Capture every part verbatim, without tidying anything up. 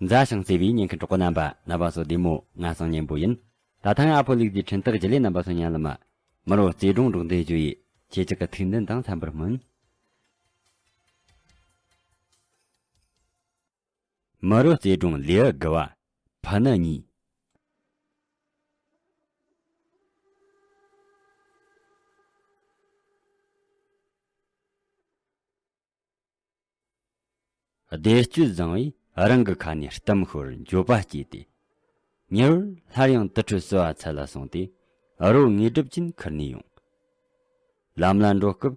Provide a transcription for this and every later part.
མཛའ་ཞིང་བརྩེ་བའི་ཉན་མཁན་གྲོགས་པོ་རྣམ་པ། རྣམ་པ་ཚོ་བདེ་མོ། ང་སང་ཉན་པོ་ཡིན། ད་ཐེངས་ཨ་ཕོ་ལུག་རྫིའི་འཕྲིན་སྟེགས་བརྒྱུད་ལས་རྣམ་པ་ཚོ་ཉན་ལ་མ། མི་རོ་རྩེ་སྒྲུང་སྒྲོག་འདོན་བརྗོད་ཡིས་ཁྱེད་ཅག་གི་ཐུགས་འདུན་དང་འཚམ་པར་སྨོན། མི་རོ་རྩེ་སྒྲུང་ལེའུ་དགུ་བ། ཕུ་ནུ་གཉིས། བདེ་སྤྱོད་བཟང་བས་རང་གི་ཁ་ནས་གཏམ་ཤོར་འགྱོད་པ་སྐྱེས་ཏེ། ཉེ་བར་སླར་ཡང་དུར་ཁྲོད་བསུ་བ་ཚལ་ལ་སོང་སྟེ། རོ་དངོས་གྲུབ་ཅན་ཁུར་ནས་ཡོང་། ལམ་ལ་འགྲོ་སྐབས།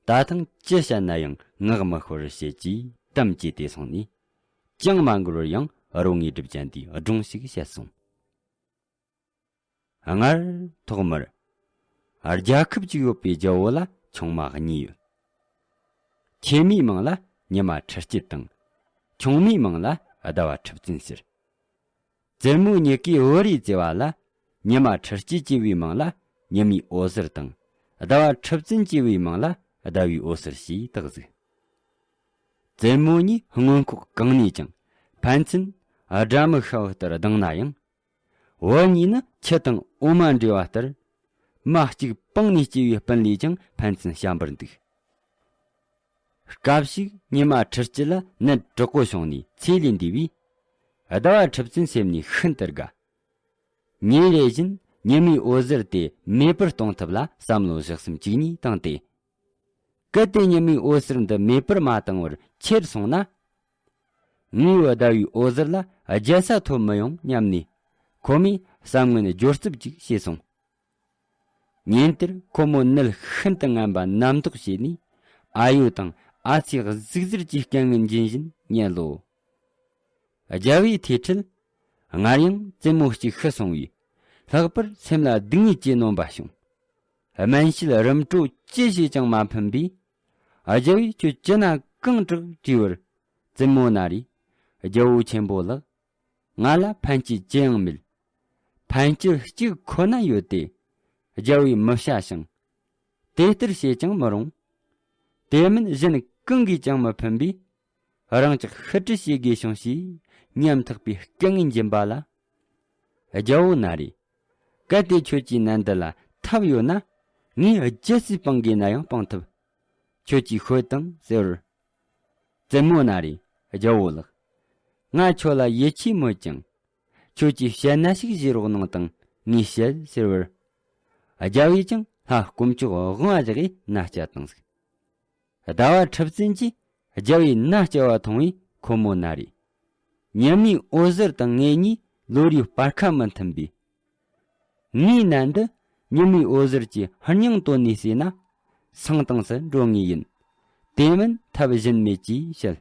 ད་ཐེངས་ཅི་བཤད་ན་ཡང་ངག་མི་ཤོར་བར་བྱེད་ཅེས་གཏམ་བཅད་དེ་སོང་ནས། ཅང་མ་འགོར་བར་ཡང་རོ་དངོས་གྲུབ་ཅན་དེས་སྒྲུང་ཞིག་བཤད་སོང་། སྔར་ཐོག་མར། རྒྱལ་ཁབ་ཅིག་ཡོད་པའི་རྒྱལ་པོ་ལ་ཆུང་མ་གཉིས་ཡོད། ཆེ་མའི་མིང་ལ་ཉི་མ་འཕྲུལ་སྐྱིད་དང་། ཆུང་མའི་མིང་ལ་ཟླ་བ་འཕྲུལ་བཙན་ཟེར། བཙུན་མོ་གཉིས་ཀས་བུ་རེ་བཙས་པ་ལ། ཉི་མ་འཕྲུལ་སྐྱིད་ཅེས་པའི་མིང་ལ་ཉི་མའི་འོད་ཟེར་དང་། ཟླ་བ་འཕྲུལ་བཙན་ཅེས་པའི་མིང་ལ་ཟླ་བའི་འོད་ཟེར་ཞེས་བཏགས་ཟིག། བཙུན་མོ་གཉིས་སྔོན་ཁོག་གང་ནས་ཀྱང་ཕན་ཚུན་དགྲ་མི་ཤ་བ་ལྟར་སྡང་ན་ཡང་། བུ་གཉིས་ནི་ཁྱི་དང་འོ་མ་འདྲེས་པ་ལྟར། མ་གཅིག་པང་ནས་སྐྱེས་པའི་སྤུན་ལས་ཀྱང་ཕན་ཚུན་བྱམས་པར་འདུག། སྐབས་ཤིག་ཉི་མ་འཕྲུལ་སྐྱིད་ལ་ནད་དྲག་པོ་བྱུང་ནས་ཚེ་ལས་འདས་པས། ཟླ་བ་འཕྲུལ་བཙན་སེམས་ནས་ཤིན་ཏུ་དགའ། ཉིན་རེ་བཞིན་ཉི་མའི་འོད་ཟེར་དེ་མེད་པར་གཏོང་ཐབས་ལ་བསམ་བློ་བཞག་སེམས་གཅིག་ནས་བཏང་སྟེ། གལ་ཏེ་ཉི་མའི་འོད་ཟེར་འདི་མེད་པར་མ་བཏང་བར་ཁྱེར་སོང་ན། ངའི་བུ་ཟླ་བའི་འོད་ཟེར་ལ་རྒྱལ་ས་ཐོབ་མི་ཡོང་སྙམ་ནས། ཁོ་མོས་བསམ་ངན་སྦྱོར་རྩུབ་ཅིག་བྱས་སོང་། ཉིན་དེར་ཁོ་མོ་ནད་ཤིན་ཏུ་ངན་པ་རྣམ་དག་བྱས་ནས། ཨ་ཡོ་དང་ཨ་ཚེ་གཟིགས་ཟིར་གྱིས་སྐད་ངན་འབྱིན་བཞིན་ཉལ་ལོ། རྒྱལ་པོའི་ཐོས་འཕྲལ། སྔར་ཡང་བཙུན་མོ་གཅིག་ཤི་སོང་བས། ལྷག་པར་སེམས་ལ་སྡུག་བསྔལ་གྱི་རྣམ་པ་བྱུང་། སྨན་དཔྱད་རིམ་གྲོ་ཅི་བྱས་ཀྱང་མ་ཕན་པས། རྒྱལ་པོས་ཁྱོད་ཅི་ན་གང་དྲག་དྲིས་པར། བཙུན་མོ་ན་རེ། རྒྱལ་པོ་ཆེན་པོ་ལགས། ང་ལ་ཕན་སྐྱེད་ཅི་ཡང་མེད། ཕན་སྐྱེད་གཅིག་ཁོ་ན་ཡོད་དེ། རྒྱལ་པོས་མི་བྱ་ཞིང་། དེ་ལྟར་བྱས་ཀྱང་མི་རུང་། དེ་མིན་གཞན་གང་གིས་ཀྱང་མི་ཕན་པས། རང་ཅག་ཤི་བཀྲི་བྱེད་དགོས་བྱུང་ཞེས་ཉམ་ཐག་པའི་སྐད་ངན་འབྱིན་པ་ལ། རྒྱལ་པོ་ན་རེ། གལ་ཏེ་ཁྱོད་ཀྱིས་ནད་འདི་ལ་ཐབས་ཡོད་ན། ངས་རྒྱལ་སྲིད་སྤང་དགོས་ན་ཡང་སྤང་ཐུབ། ཁྱོད་ཀྱིས་ཤོད་དང་ཟེར་བར། བཙུན་མོ་ན་རེ། རྒྱལ་པོ་ལགས། ང་ཁྱོད་ལ་ཡིད་ཆེས་མོད་ཀྱང་། ཁྱོད་ཀྱིས་བཤད་ན་ཞིག་བཞེས་རོགས་གནང་དང་ངས་བཤད་ཟེར་བར། རྒྱལ་པོས་ཀྱང་ལྷ་དཀོན་མཆོག་དབང་བཞག་གིས་མནའ་བསྐྱལ་བཏང་ཟིག། ཟླ་བ་འཕྲུལ་བཙན་གྱིས་རྒྱལ་པོའི་མནའ་བསྐྱལ་བ་མཐོང་བས་ཁོ་མོ་ན་རེ། ཉི་མའི་འོད་ཟེར་དང་ངེད་གཉིས་ལོ་རེའི་སྤར་ཁ་མི་མཐུན་པས། ངའི་ནད་འདི་ཉི་མའི་འོད་ཟེར་གྱིས་སྙིང་དོན་ནས་བསལ་ན། སང་ཏང་སུ་འགྲོ་ངེས་ཡིན། དེ་མིན་ཐབས་གཞན་མེད་ཅེས་བཤད།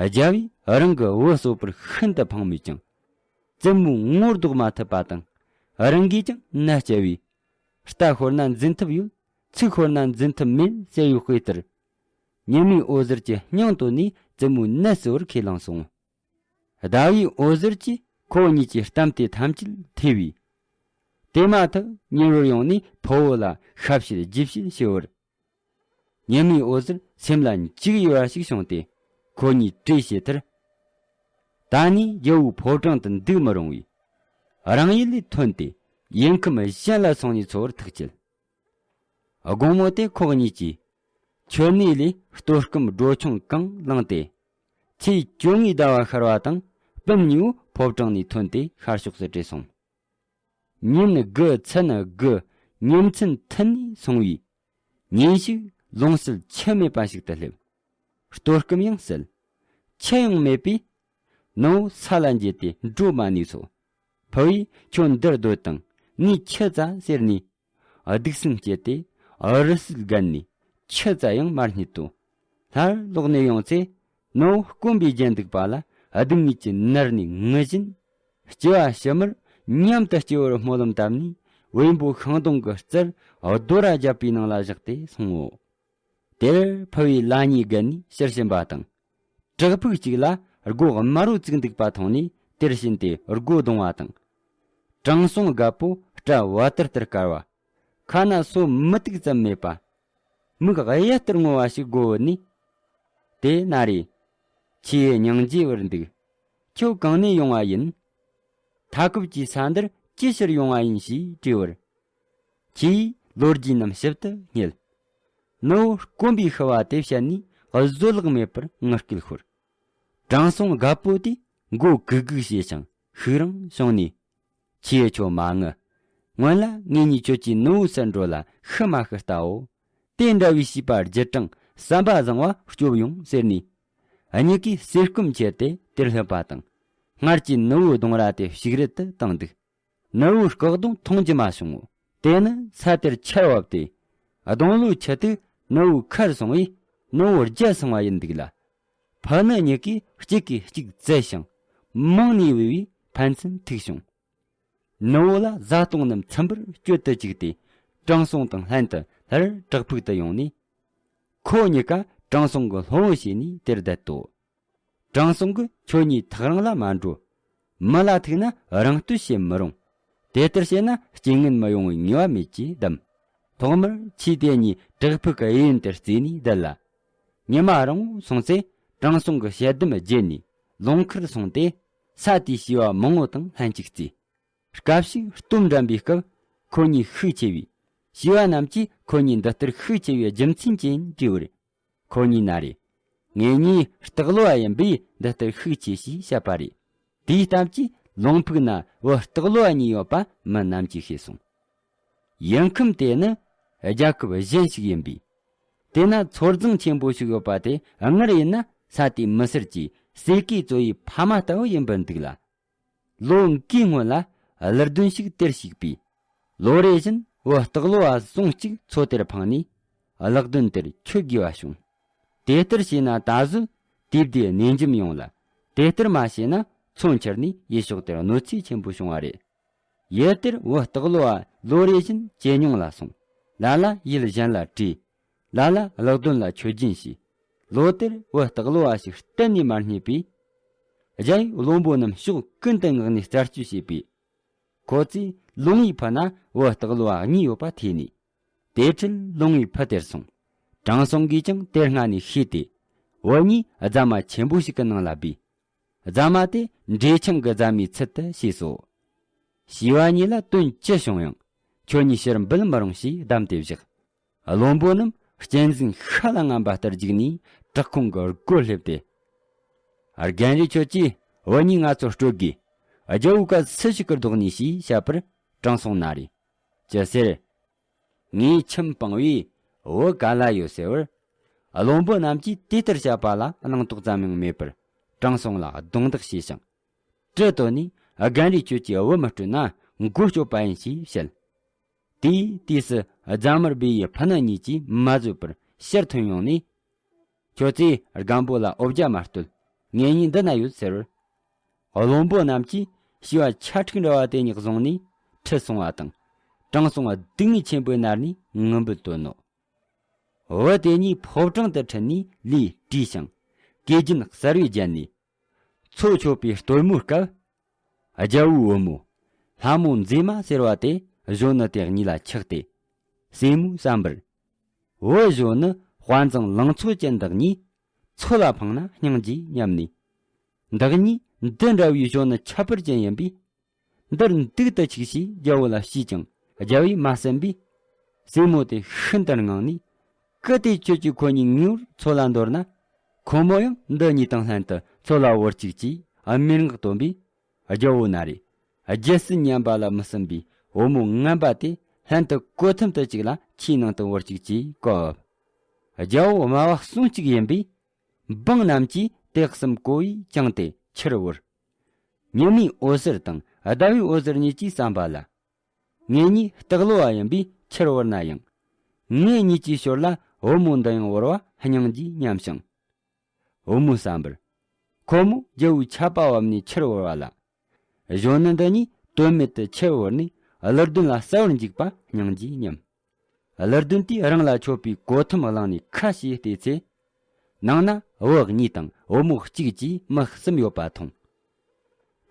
རྒྱལ་པོས་རང་གི་བུ་གསོད་པར་ཤིན་ཏུ་ཕངས་མོད་ཀྱང་། བཙུན་མོའི་ངོ་ལྡོག་མ་ཐུབ་པ་དང་། རང་གིས་ཀྱང་མནའ་བསྐྱལ་བས། རྟ་ཤོར་ན་འཛིན་ཐུབ་ཡོད། ཚིག་ཤོར་ན་འཛིན་ཐུབ་མེད་ཟེར་བའི་དཔེ་ལྟར། ཉི་མའི་འོད་ཟེར་གྱི་སྙིང་དོན་ནས་བཙུན་མོའི་ནད་སེལ་བར་ཁས་བླངས་སོང་། ཟླ་བའི་འོད་ཟེར་གྱིས་ཁོ་གཉིས་ཀྱི་གཏམ་དེ་ཐམས་ཅད་ཐོས་པས། དེ་མ་ཐག་ཉེ་བར་ཡོང་ནས་ཕུ་བོ་ལ་ཤ་བྱེད་རྗེས་བྱེད་ཞུ་བར། ཉི་མའི་འོད་ཟེར་སེམས་ལ་འཇིགས་ཡོད་པ་ཞིག་བྱུང་སྟེ། ཁོ་གཉིས་གྲོས་བྱས་མཐར། ད་ནི་རྒྱལ་པོའི་ཕོ་བྲང་དུ་འདུག་མི་རུང་བས། རང་ཡུལ་ལས་ཐོན་ཏེ་ཡུལ་ཁམས་གཞན་ལ་སོང་ནས་འཚོ་བར་ཐག་བཅད། དགོང་མོ་དེ་ཁོ་གཉིས་ཀྱིས་མཆོད་གནས་ལས་གཏོར་སྐོམ་སྒྲོ་ཆུང་གང་བླངས་ཏེ། ཚེས་བཅོ་ལྔའི་ཟླ་བ་ཤར་བ་དང་སྤུན་གཉིས་པོ་ཕོ་བྲང་ནས་ཐོན་ཏེ་ཤར་ཕྱོགས་སུ་བྲོས་སོང་། ཉིན་དགུ་མཚན་དགུ་ཉིན་མཚན་མཐུད་ནས་སོང་བས། ཉིན་ཞིག་ལོང་སྲིད་ཆུ་མེད་པ་ཞིག་ཏུ་སླེབས། གཏོར་སྐོམ་ཡང་སེལ། ཆུ་ཡང་མེད་པས། ནུ་བོ་ས་ལ་འགྱེལ་ཏེ་འགྲོ་མ་ནུས་སོ། ཕུ་བོས་ཁྱོད་འདིར་སྡོད་དང་ངས་ཆུ་བཙལ་ཟེར་ནས། སྡུག་སྲན་སྐྱེས་ཏེ་རི་སུལ་བརྒལ་ནས་ཆུ་བཙལ་ཡང་མ་རྙེད་དོ། སླར་ལོག་ནས་ཡོང་ཚེ། ནུ་བོ་སྐོམ་པས་བརྒྱལ་འདུག་པ་ལ་སྡུག་བསྔལ་གྱིས་མནར་ནས་ངུ་བཞིན། སྐྱེ་བ་ཕྱི་མར་མཉམ་དུ་སྐྱེ་བར་སྨོན་ལམ་བཏབ་ནས། བེམ་པོ་ཤིང་སྡོང་གི་རྩར་རྡོ་ར་བརྒྱབ་པའི་ནང་ལ་བཞག་སྟེ་སོང་ངོ་། དེར་ཕུ་བོས་ལ་ཉེ་བརྒལ་ནས་ཕྱིར་ཕྱིན་པ་དང་། བྲག་ཕུག་ཅིག་ལ་སྒོ་དམར་པོ་བཙུགས་འདུག་པ་མཐོང་ནས་དེར་ཕྱིན་ཏེ་སྒོ་རྡུང་བ་དང་། དྲང་སྲོང་རྒད་པོ་སྐྲ་བ་ཏིར་ཏིར་དཀར་བ། ཁ་ན་སོ་མུ་ཏིག་ཙམ་མེད་པ། མིག་གཡུ་ལྟར་སྔོ་བ་ཞིག་སྒོ་བུད་ནས། དེ་ན་རེ། ཁྱེད་སྙིང་རྗེ་བར་འདུག། ཁྱོད་གང་ནས་ཡོང་བ་ཡིན། མཐའ་འཁོབ་ཀྱི་ས་འདིར་ཅི་ཕྱིར་ཡོང་བ་ཡིན་ཞེས་དྲིས་པར། ཁྱེད་ལོ་རྒྱུས་རྣམས་ཞིབ་ཏུ་བསྙད། ནུ་བོ་སྐོམ་པས་ཤི་བ་དེ་བཤད་ནས་བཟོད་གླགས་མེད་པར་ངུ་སྐད་ཤོར། དྲང་སྲོང་རྒད་པོ་དེས་མགོ་གུག་གུག་བྱས་ཤིང་ཤུགས་རིང་བྱུང་ནས། ཁྱེད་ཁྱོད་མ་ངུ། སྔོན་ལ་ངེད་གཉིས་ཁྱོད་ཀྱི་ནུ་བོའི་སར་འགྲོ་ལ་ཤི་མ་ཤི་ལྟའོ། དེ་འདྲ་བའི་བྱིས་པ་རྒྱུད་དྲང་བསམ་པ་བཟང་བ་སྐྱོབ་ཡོང་ཟེར་ནས། གཉིས་ཀས་ཟས་སྐོམ་ཁྱེར་ཏེ་དེར་སླེབས་པ་དང་། སྔར་གྱི་ནུ་བོའི་གདུང་ར་དེ་ཞིག་རལ་དུ་བཏང་འདུག་ནུ་བོའི་སྐག་གདུང་མཐོང་རྒྱུ་མ་བྱུང་ངོ་། དེ་ནི་ས་དེར་ཆར་བབས་ཏེ། གདུང་ལོའི་ཆུ་དུག་ནུ་བོའི་ཁར་སོང་བས་ནུ་བོ་རྒྱལ་སོང་བ་ཡིན་འདུག་ལ། ཕུ་ནུ་གཉིས་ཀས་གཅིག་གིས་གཅིག་བཙལ་ཞིང་མང་ནས་བུད་པས་ཕན་ཚུན་ཐུག་བྱུང་། ནུ་བོ་ལ་བཟའ་བཏུང་རྣམས་ཚིམ་པར་སྤྱོད་དུ་བཅུག་སྟེ། དྲང་སྲོང་དང་ལྷན་དུ་སླར་བྲག་ཕུག་ཏུ་ཡོང་ནས། ཁོ་གཉིས་ཀ་དྲང་སྲོང་གི་སློབ་བུ་བྱས་ནས་དེར་བསྡད་དོ། དྲང་སྲོང་གིས་ཁྱོད་གཉིས་ཐག་རིང་ལ་མ་འགྲོ། མི་ལ་ཐུག་ན་རང་བསྟོད་བྱེད་མི་རུང་། དེ་ལྟར་བྱས་ན་རྐྱེན་ངན་མི་ཡོང་བའི་ངེས་པ་མེད་ཅེས་གདམས། ཐོག་མར་ཆོས་དེ་གཉིས་བྲག་ཕུག་གི་གཡས་གཡོན་དུ་རྩེ་ནས་བསྡད་ལ། ཉི་མ་རིང་བོ་སོང་ཚེ། དྲང་སྲོང་གིས་ཞལ་གདམས་བརྗེད་ནས་ལུང་ཁར་སོང་སྟེ། ས་དེའི་བྱིས་པ་མང་བོ་དང་ལྷན་ཅིག་རྩེས། སྐབས་ཤིག་སྟོབས་འགྲན་པའི་སྐབས། ཁོ་གཉིས་ཤུགས་ཆེ་བས། བྱིས་པ་རྣམས་ཀྱིས་ཁོ་གཉིས་འདི་ལྟར་ཤུགས་ཆེ་བའི་རྒྱུ་མཚན་ཅི་ཡིན་དྲིས་པར། ཁོ་གཉིས་ན་རེ། ངེད་གཉིས་སྟག་ལོ་བ་ཡིན་པས་འདི་ལྟར་ཤུགས་ཆེ་ཞེས་བཤད་པ་རེད། དེའི་གཏམ་གྱིས་ལུང་ཕུག་ན་བུ་སྟག་ལོ་བ་གཉིས་ཡོད་པ་མི་རྣམས་ཀྱིས་ཤེས་སོང་། ཡུལ་ཁམས་དེ་ནི་རྒྱལ་ཁབ་གཞན་ཞིག་ཡིན་པས། དེ་ན་མཚོ་རྫིང་ཆེན་པོ་ཞིག་ཡོད་པ་དེ། སྔར་ཡིན་ན་ས་དེའི་མི་སེར་གྱི་ཟས་ཀྱི་གཙོ་བོའི་ཕ་མ་ལྟ་བུ་ཡིན་པར་འདུག་ལ། ལོ་འགའི་སྔོན་ལ་ཀླུ་གདོན་ཞིག་དེར་ཞུགས་པས། ལོ་རེ་བཞིན་བུ་སྟག་ལོ་བ་ཟུང་གཅིག་མཚོ་དེར་འཕངས་ནས་ཀླུ་གདོན་དེར་མཆོད་དགོས་པ་བྱུང་། དེ་ལྟར་བྱས་ན་ད་གཟོད་དུས་བདེ་གནས་འཇོམས་ཡོང་ལ། དེ་ལྟར་མ་བྱས་ན་མཚོ་འཆར་ནས་ཡུལ་ཕྱོགས་དེར་གནོད་འཚེ་ཆེན་པོ་བྱུང་བ་རེད། ཡུལ་དེར་བུ་སྟག་ལོ་བ་ལོ་རེ་བཞིན་ཇེ་ཉུང་ལ་སོང་། ལ་ལ་ཡུལ་གཞན་ལ་བྲོས། ལ་ལ་ཀླུ་གདོན་ལ་མཆོད་སྦྱིན་བྱས། ལོ་དེར་བུ་སྟག་ལོ་བ་ཞིག་གཏན་ནས་མ་རྙེད་པས། རྒྱལ་བོས་བློན་པོ་རྣམས་ཕྱོགས་ཀུན་ཏུ་མངགས་ནས་རྩད་གཅོད་བྱས་པས། ཁོ་ཚོས་ལུང་བའི་ཕུ་ན་བུ་སྟག་ལོ་བ་གཉིས་ཡོད་པ་ཐོས་ནས། དེ་འཕྲལ་ལུང་བའི་ཕུ་དེར་སོང་། དྲང་སྲོང་གིས་ཀྱང་དེ་སྔ་ནས་ཤེས་ཏེ། བུ་གཉིས་རྫ་མ་ཆེན་པོ་ཞིག་གི་ནང་ལ་སྦས། རྫ་མ་དེ་འབྲས་ཆང་གི་རྫ་མའི་ཚུལ་དུ་བྱས་སོ། བྱིས་པ་གཉིས་ལ་དོན་ཅི་བྱུང་ཡང་ཁྱོད་གཉིས་ཕྱིར་འབུད་མི་རུང་ཞེས་གདམས་ཏེ་བཞག། བློན་པོ་རྣམས་གཅན་གཟན་ཤ་ལ་རྔམ་པ་ལྟར་རྒྱུགས་ནས་བྲག་ཁུང་གི་སྒོར་སླེབས་ཏེ། རྒན་རེད། ཁྱོད་ཀྱིས་བུ་གཉིས་ང་ཚོར་སྤྲོད་དགོས། རྒྱལ་བོའི་བཀའ་སུ་ཞིག་གིས་ལྡོག་ནས་ཞེས་བཤད་པར། དྲང་སྲོང་ན་རེ། ཅི་ཟེར། ངའི་ཁྱིམ་སྤངས་པས་བུ་ག་ལ་ཡོད་ཟེར་བར། བློན་པོ་རྣམས་ཀྱིས་དེ་ལྟར་བཤད་པ་ལ་སྣང་དོགས་ཙམ་ཡང་མེད་པར། དྲང་སྲོང་ལ་རྡུང་རྡེག་བྱས་ཤིང་། གྲི་བཏོན་ནས་རྒན་རེད། ཁྱོད་ཀྱིས་བུ་མི་སྤྲོད་ན་མགོ་གཅོད་པ་ཡིན་ཞེས་བཤད། དེའི་དུས་སུ་རྫ་དམར་སྦས་པའི་ཕུ་ནུ་གཉིས་ཀྱིས་མ་བཟོད་པར་ཕྱིར་ཐོན་ཡོང་ནས། ཁྱོད་ཚོས་རྒན་པོ་ལ་འོ་བརྒྱལ་མ་སྟོད། ངེད་གཉིས་འདི་ན་ཡོད་ཟེར་བར། བློན་པོ་རྣམས་ཀྱིས་བྱིས་པ་ཆ་འཁྲུག་འདྲ་བ་དེ་གཉིས་བཟུང་ནས་ཁྲིད་སོང་བ་དང་། དྲང་སྲོང་སྡུག་བསྔལ་ཆེན་པོའི་མནར་ནས་ངུ་འབོད་བཏོན་ནོ། བུ་དེ་གཉིས་ཕོ་བྲང་དུ་ཁྲིད་ནས་ལུས་བཀྲུས་ཤིང་། གོས་རྒྱན་གསར་བས་བརྒྱན་ནས། མཚོ་མཆོད་པའི་སྟོན་མོའི་སྐབས། རྒྱལ་བོའི་བུ་མོ། ལྷ་མོ་མཛེས་མ་ཟེར་བ་དེ་གཞོན་ནུ་དེ་གཉིས་ལ་ཆགས་ཏེ། སྲས་མོའི་བསམ་པར། བུ་གཞོན་ནུ་དཔའ་མཛངས་ལང་ཚོ་ཅན་འདི་གཉིས་མཚོ་ལ་འཕངས་ན་སྙིང་རྗེ་སྙམ་ནས། འདི་གཉིས་འདི་འདྲ་བའི་གཞོན་ནུ་ཁྱད་པར་ཅན་ཡིན་པས། འདིར་འདུག་ཏུ་ཆུག་ཞེས་རྒྱལ་བོ་ལ་ཞུས་ཀྱང་རྒྱལ་བོས་མ་གསན་པས། སྲས་མོ་དེ་ཤིན་ཏུ་དངངས་ནས། གལ་ཏེ་ཁྱོད་ཀྱིས་ཁོ་གཉིས་ངེས་པར་མཚོ་ལ་འདོར་ན། ཁོ་མོ་ཡང་འདི་གཉིས་དང་ལྷན་དུ་མཚོ་ལ་བོར་ཅིག་ཅེས་སྨྲེ་སྔགས་བཏོན་པས། རྒྱལ་བོ་ན་རེ། རྒྱལ་སྲིད་ཉམས་པ་ལ་མི་སེམས་པའི་བུ་མོ་ངན་པ་དེ་ལྷན་དུ་གོ་ཐུམ་དུ་གཅིག་ལ་ཆུའི་ནང་དུ་བོར་ཅིག་ཅེས་བཀའ་བབས། རྒྱལ་བོ་དམའ་བ་གསུང་གཅིག་ཡིན་པས། འབངས་རྣམས་ཀྱིས་དེ་གསུམ་གོ་བས་བཅིངས་ཏེ་ཆུར་བོར། ཉི་མའི་འོད་ཟེར་དང་ཟླ་བའི་འོད་ཟེར་གཉིས་ཀྱིས་བསམ་པ་ལ། ངེད་གཉིས་སྟག་ལོ་བ་ཡིན་པས་ཆུར་བོར་ན་ཡང་། ངེད་གཉིས་ཀྱི་ཞོར་ལ་བུ་མོ་འདི་ཡང་བོར་བ་སྙིང་རྗེ་སྙམ་ཞིང་། བུ་མོའི་བསམ་པར། ཁོ་མོ་རྒྱལ་བོའི་ཆད་པ་བབས་ནས་ཆུར་བོར་བ་ལ། གཞོན་ནུ་འདི་གཉིས་དོན་མེད་དུ་ཆུར་བོར་ནས་ཀླུ་གདོན་ལ་ཟ་བར་འཇུག་པ་སྙིང་རྗེ་སྙམ། ཀླུ་གདོན་དེས་རང་ལ་མཆོད་པའི་གོ་ཐུམ་བླངས་ནས་ཁ་ཕྱེས་བལྟས་ཚེ། ནང་ན་བུ་གཉིས་དང་བུ་མོ་གཅིག་བཅས་མི་གསུམ་ཡོད་པ་མཐོང་།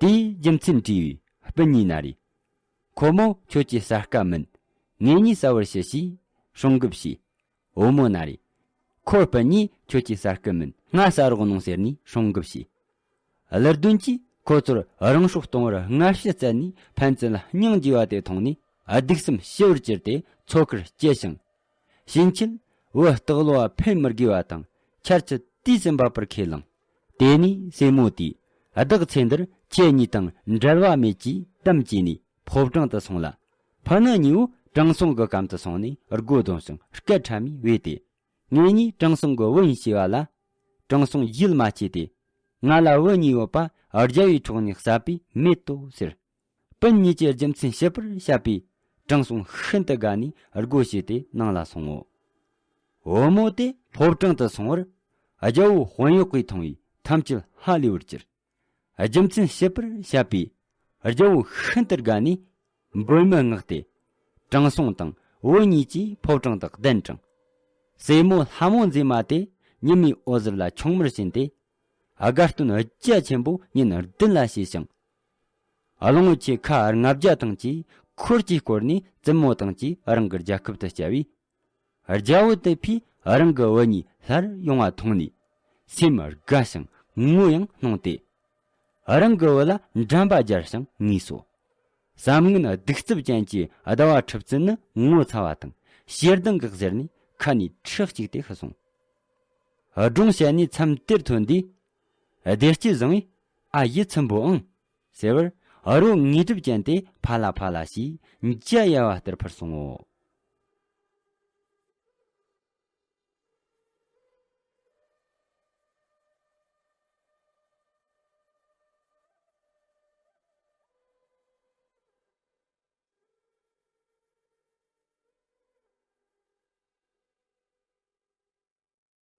དེའི་རྒྱུ་མཚན་དྲིས་པས་སྤུན་གཉིས་ན་རེ། ཁོ་མོ་ཁྱོད་ཀྱི་ཟ་སྐལ་མིན། ངེད་གཉིས་ཟ་བར་ཞུ་ཞེས་སྲུང་སྐུབས་བྱས། བུ་མོ་ན་རེ། ཁོ་སྤུན་གཉིས་ཁྱོད་ཀྱི་ཟ་སྐལ་མིན། ང་ཟ་རོགས་གནང་ཟེར་ནས་སྲུང་སྐུབས་བྱས། ཀླུ་གདོན་གྱིས་ ཁོ་ཚོར་རང་སྲོག་གཏོང་བར་སྔ་ཕྱི་བཙལ་ནས་ཕན་ཚུན་སྙིང་རྗེ་བ་དེ་མཐོང་ནས་སྡིག་སེམས་ཞི་བར་གྱུར་ཏེ་ཚོགས་ཁར་སྐྱེལ་ཞིང་། ཕྱིན་ཆད་བུ་སྟག་ལོ་བ་ཕན་མི་དགོས་པ་དང་ཆར་ཆུ་དུས་སུ་འབབ་པར་ཁས་བླངས། དེ་ནས་སྲས་མོ་དེས་བདག་ཚེ་འདིར་ཁྱེད་གཉིས་དང་འབྲལ་བ་མེད་ཅེས་དམ་བཅས་ནས་ཕོ་བྲང་དུ་སོང་ལ། ཕུ་ནུ་གཉིས་པོ་དྲང་སྲོང་གི་གམ་དུ་སོང་ནས་སྒོ་རྡུང་ཞིང་སྐད་ཁྲ་མོས་བོས་ཏེ། ངེད་གཉིས་དྲང་སྲོང་གི་བུ་ཡིན་ཞེས་པ་ལ། དྲང་སྲོང་ཡིད་མ་ཆེས་ཏེ། ང་ལ་བུ་གཉིས་ཡོད་པ་རྒྱལ་བའི་འཕྲོག་ནས་བསད་པས་མེད་དོ་ཟེར། སྤུན་གཉིས་ཀྱི་རྒྱུ་མཚན་བཤད་པར་བྱ་བས་དྲང་སྲོང་ཤིན་ཏུ་དགའ་ནས་སྒོ་ཕྱེ་སྟེ་ནང་ལ་སོང་ངོ་། བུ་མོ་དེ་ཕོ་བྲང་དུ་སོང་བར། རྒྱལ་པོ་དཔོན་གཡོག་གིས་མཐོང་བས་ཐམས་ཅད་ཧ་ལས་པར་གྱུར། རྒྱུ་མཚན་བཤད་པར་བྱ་བས་རྒྱལ་པོ་ཤིན་ཏུ་དགའ་ནས་འབོད་མི་མངགས་ཏེ། དྲང་སྲོང་དང་བུ་གཉིས་ཀྱིས་ཕོ་བྲང་དུ་གདན་དྲངས། སྲས་མོ་ལྷ་མོ་མཛེས་མ་དེ་ཉི་མའི་འོད་ཟེར་ལ་མཆོང་མར་ཕྱིན་ཏེ། དགའ་སྟོན་རྒྱ་ཆེན་པོ་ཉིན་བདུན་ལ་བྱས་ཤིང་། གླང་པོ་ཆེ་ཁ་ལྔ་བརྒྱ་དང་བཅས་འཁོར་གྱིས་བསྐོར་ནས་བཙུན་མོ་དང་བཅས་རང་གི་རྒྱལ་ཁབ་ཏུ་བསྐྱལ་བས། རྒྱལ་པོ་དེ་ཕོས་རང་གི་བུ་གཉིས་སླར་ཡོང་བ་མཐོང་ནས་སེམས་དགའ་ཞིང་ངུ་ཡང་སྣང་སྟེ། རང་གི་བུ་ལ་འགྲམ་པ་སྦྱར་ཞིང་ངུས་སོ། བསམ་ངན་གདུག་རྩུབ་ཅན་གྱི་ཟླ་བ་ཁྲི་བཙུན་ནི་ངོ་ཚ་བ་དང་ཞེ་སྡང་གིས་གཟིར་ནས་ཁ་ནས་ཁྲི་གཅིག་སྟེ་ཤི་སོང་། སྒྲུང་བཤད་ནས་མཚམས་དེར་ཐོན་དུས། བདེ་སྐྱིད་བཟང་བས། ཨ་ཡེ་ཚུམ་པོ་ཨང་། ཟེར་བར་རོ་དངོས་གྲུབ་ཅན་དེ་ཕ་ལ་ཕ་ལ་ཞེས་མཇལ་ཡལ་བ་ལྟར་འཕུར་སོང་ངོ་།